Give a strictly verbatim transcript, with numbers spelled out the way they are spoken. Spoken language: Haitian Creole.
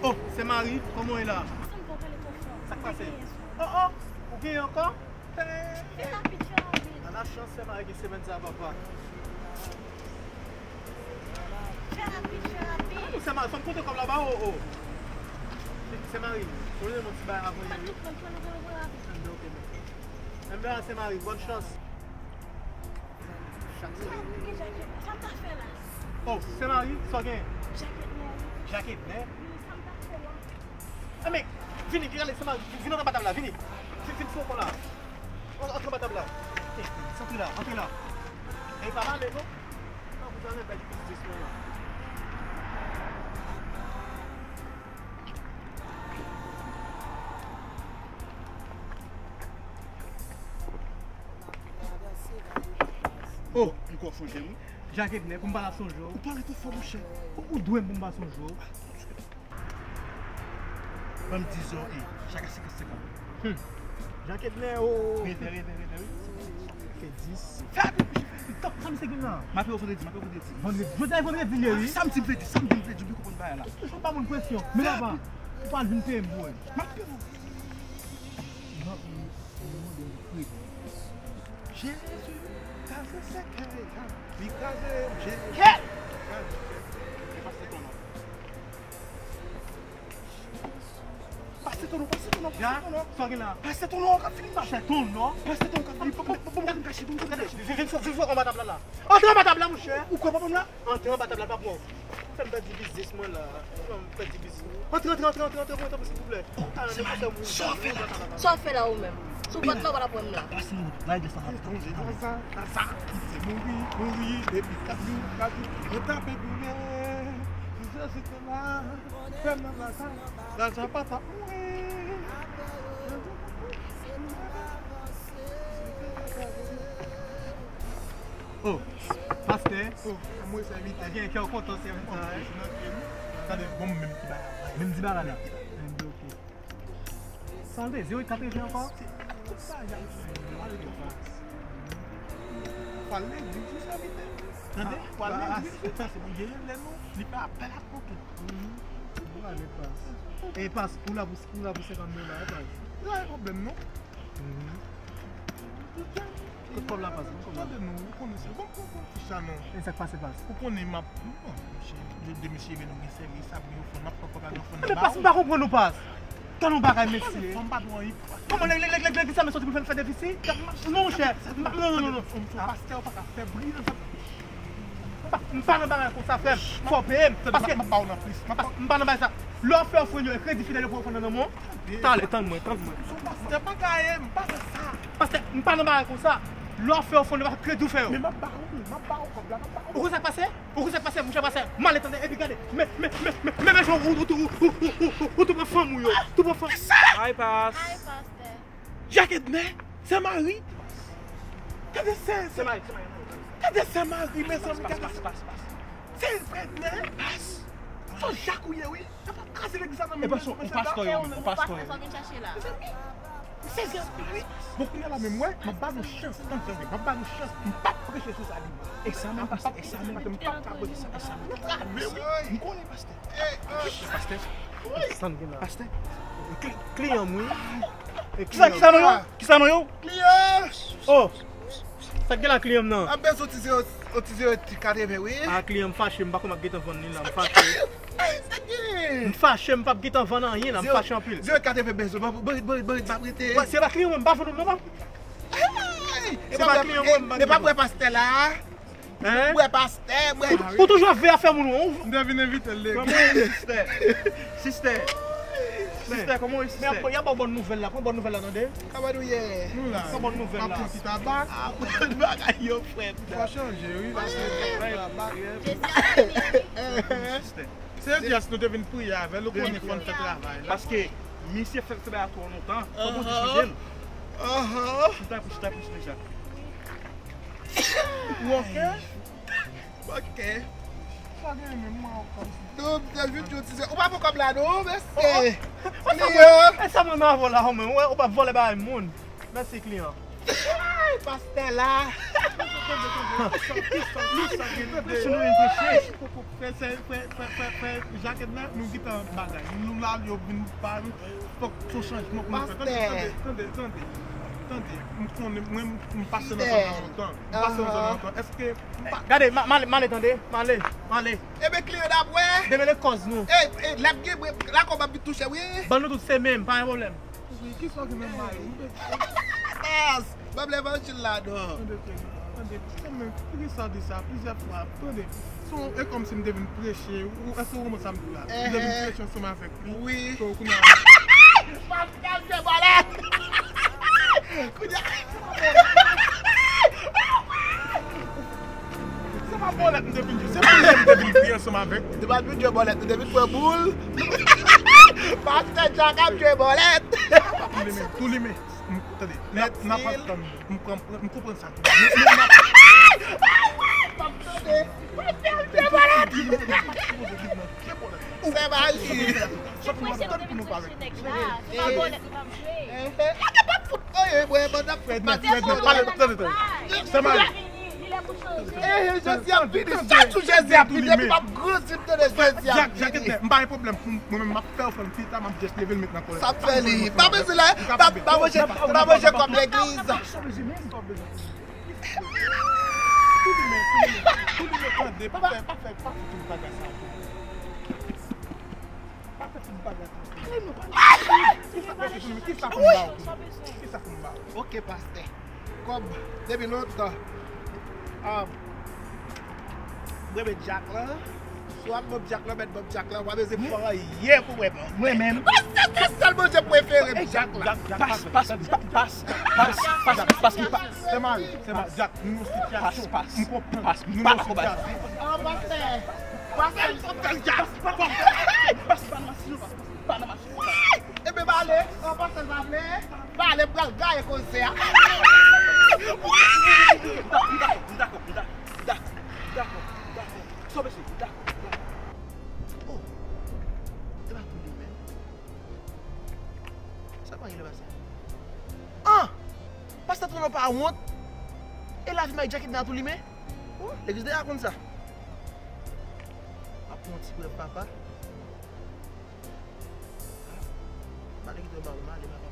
Oh, Sè Mari, kòman w ye la? Sa k pase? Oh, oh, ou genyen ankò? Fè rapid, fè rapid. Ala chans Sè Mari gen semèn sa a, papa. Fè rapid, fè rapid. Sè Mari, fò m konte kòb la ba ou, oh. Sè Mari, ou jwenn yon ti bagay avan yè wi. Pran nou, pran nou, pran nou, pran nou rapid. Ok, ok. Enben, Sè Mari, bòn chans. Sa m ta fè la? Oh, Sè Mari, sa w gen? Jakèt nè wi. Jakèt nè? Wi, sa m ta fè la? Enben, vini, vini, Sè Mari, vini anba tab la, vini. Vin, vin fè yon kò la. Antre anba tab la. Antre la, antre la. E pa pale non. Nan bouch la, nan bèl biznis mwen la. Oh, m kwè w sonje m wi. Jakèt nè, pou m pa ta sonje w. Ou pale twò fò, monchè. Ou, ou dwe m pou m pa sonje w. Ban m dizon, e, chak a senkant senkant. Hmm. Jakèt nè, oh. Rete, rete, rete, wi. Fè dis. Fè rapid, monchè, fè rapid. Tank, sa misye gen la? M ape w vandredi, m ape w vandredi. Vandredi. Jodi a vandredi li ye, wi. Samdi m vle di, samdi m vle di, ou byen konprann bagay la. Ou toujou ba moun presyon. Men la, ou pral vin peye m pou wè. M ap peye w. Jezi, kraze sèkèy, li kraze, Jezi. Kèl! Kraze sèkèy. Pastè Tono, pastè Tono, pastè Tono. Sa w gen la? Pastè Tono, w ka fini. Pastè Tono? Pastè Tono, w ka fini. Bon, bon, bon, gade m kache, bon, gade. Vin, vin, vin, vin, anba tab la, la. Antre anba tab la, monchè. Ou kwè papa m la? Antre anba tab la, pa pran. Fè m pèdi biznis mwen la. Fè m pèdi biznis. Antre, antre, antre, antre, antre, antre, silvouplè. Oh, ah, se, sa w fè la? Sa w fè la ou menm? Sou pòt la, w pa t ap wè m la. Pase nou, la, de sa. Konze, la, sa, la, sa. Se mouri, mouri, depi kajou, kajou. Yo tape goumen. Jezi te la. Fè m nan la, sa. La, sa pa t ap mouri. Oh, pastè. Oh, mwen sèvitè. Gen kè w kontan sèvitè a, hein? Tande, bon, menm ti bagay la. Menm ti bagay la. Menm bloke. San de, zewo uit katreven ankò? Tout bagay ap fè. Pral legliz wi, sèvitè. Tande? Pral legliz wi, paske Bondye rele nou, li fè apèl ak nou tout. Bon, ale, pas. E pas, ou la pou, ou la pou senkant dola, e pas. Pa gen pwoblèm, non. Kot kòb la, pas? Tande non, ou konnen se bon, bon, bon, ti sa non. E sa k pase, pas? Ou konnen m ap, bon, mesye, de, de mesye vin nou gen sèvis, ap gen ofrann, m ap pran kòb la nan ofrann nan. Pas, m pa konprann ou, pas. Tande yon bagay, mesye. Fanm pa dwe anyen. Kòman legliz sa, mesye, soti pou fè, fè defisi? Non, monchè. Non, non, non, non. Pastè, ou pa ka fè bri nan sa. M pa, m pa nan bagay konsa, frè m. Fò w peye m. Paske m pa, m pa nan bagay sa. Lè w ap fè ofrann yo, e kredi fidèl yo pran ofrann nan men w. Talè, tann mwen, tann mwen. Pastè, pa gaye m, pa fè sa. Pastè, m pa nan bagay konsa. Lè w ap fè ofrann yo, pa kredi w fè yo. Men m ap ba ou, m ap ba ou kòb la, m ap ba ou. Ou konn sa k pase? Ou konn sa k pase, monchè, pastè? M ale tande, epi gade. Men, men, men, men, men, men jan ou, ou, ou tou pran fanm ou yo. Tou pran fanm. Ay, pas. Ay, pastè. Jakèt nè, Sè Mari. Gade sè, sè Mari, sè Mari. Gade sè Mari, mezanmi, gade sè. Sè Jakèt nè. Sè Jak ou ye, wi. Sa pa kraze legliz la nan men mwen, mwen se dakè ou nan. Pastè, sa w vin chache la? Mezanmi, m sezi anpil, wi. Bon, kounye a la menm, wè, m ap ba nou chans, tann, tann, m ap ba nou chans, m p ap preche sou sa li. E sa menm, pastè, e sa menm, pastè, m p ap ka preche sa, e sa menm. Nou trave, wi. M konnen, pastè. Pastè. Pastè. Kli-, kliyan m, wi. E kisa, kisa non yo? Kisa non yo? Kliyan! Oh! Sa k gen la, kliyan m nan? Ap bezwen ti zewo, ti zewo ti katreven, wi. Ah, kliyan m fache, m pa konn m ap gentan vann li la, m fache. Sa k gen? M fache, m p ap gentan vann anyen la, m fache anpil. Zewo katreven bezwen, borit, borit, borit, borit, m ap rete. Wè, se pa kliyan mwen, m pa vann ou non, pa. Se pa kliyan mwen, m pa vann ou. Bwè pastè la. Hein? Bwè pastè, bwè. Ou, ou toujou ap veye afè moun ou. M te vin envite l legliz. Kòman w ye, sistè? Sistè. Sistè, kòman w ye, sistè? Men y ap ba w bòn nouvèl la. Pran bòn nouvèl la, tande? Kòman nou ye? Nou la. Pran bòn nouvèl la. M ap pran ti tabak. Ah, bagay yo frè m. Fò chanje, wi, paske tabak. Jezi ap beni. Sistè. Se Dyas nou te vin priye avè l, ou konnen fò n fè travay la. Paske misye fè, fè bagay twò lontan, fò Bondye chanje l. Chita, chita, chita, chita. Ou oke? Oke. Sa gen menm mwen ankò. Non, m te vin di w ti sè. Ou pa pran kòb la non, mesye. E sa mwen nan avè w la, ou menm, ou pa vòlè bagay moun. Mèsi, kliyan. Pastè la. Kisa, kisa, kisa gen tande? Kisa nou vin preche? Frè, frè, frè, frè, frè, frè Jakèt la, nou gentan bagay. Nou la, yo vin pa nou. Fòk son chanjman pou nou fè. Tande, tande, tande, tande. Tande, m konnen, mwen, m pase nan zòn nan lontan. M pase nan zòn nan lontan. Èske m pa... Gade, m a-, m ale, m ale, tande. M ale, m ale. Ebyen, kliyan n ap wè. Demen le kòz nou. E, e, l ap gen, la kòb ap vin touche, wi. Ban nou tout se menm, pa gen pwoblèm. Wi, kisa w gen nan may ou? Yes! Ban m levanjil la, non. Tande, tande, tande, tande, poukisa w di sa plizyè fwa? Tande, se yon, e kòmsi m te vin preche, ou, èske w konprann sa m di w la? M te vin preche ansanm avèk li. Wi. So, kounye a... Pastè Djebòlèt! Kounye a... Se pa bòlèt m te vin jwe, se boul m te vin priye ansanm avèk. Se pa t vin jwe bòlèt, nou te vin pran boul. Pastè Jack ap jwe bòlèt. Tou limen, tou limen. M, tande, n ap, n ap atann. M pran, m konprann sa tou. M, m, m ap... Pastè ap jwe bòlèt. Se maji. Sòti nou ap tann pou nou pale. Ehe. Gade, pa fout anyen, mwen, mwen ap fout mati sou nou. Tande, tande. Se maji. Ehe, Jezi ap vini. Chak jou Jezi ap vini, epi m ap grandi, m tande Jezi ap vini. Jakèt, m pa gen pwoblèm pou mwen menm, m ap fè ofrann pita, m ap just leve l met nan kòlèt. Sa m fè li. Pa bezwen la, pa, pa manje, pa manje kòb legliz. Tou limen, tou limen, tou limen, tande, pa fè, pa fè, pa fè tout bagay sa. Pa fè tout bagay sa. Kisa pou m ba w? Kisa pou m ba w? Ok, pastè. Kòb, depi lontan. Ah, mwen met Jack lan. Si w ap ban m Jack lan, mèt ban m Jack lan. W a bezwen pran anyen pou mwen ban. Mwen menm. Pastè, se sèl Bondye prefere m, Jack lan. Pas, pas, pas, pas, pas, pas, pas. Se mari, se mari. Jack, nou nan sitiyasyon. Pas, pas, m konprann. Pas, nou nan sitiyasyon. Ah, pastè. Pastè, m sot fè Jack. Pas, pas, pas, pas, pas, pas, pas, pas, pas, pas, pas, Ebyen, m ale, an pasan l pa vle, m ale, m pral gaye koze a. M dakò, m dakò, m dakò, m dakò, m dakò, m dakò. Sa w panse? M dakò, m dakò. Oh, e pa tou li menm. Sa pa gen lè pase. Ah! Pastè Tono pa wont. E lavi m ak Jack nan tou limen. Oh, legliz deja konn sa. M ap pran yon ti brèv, papa. M ale kite yo ba ou, m ale, m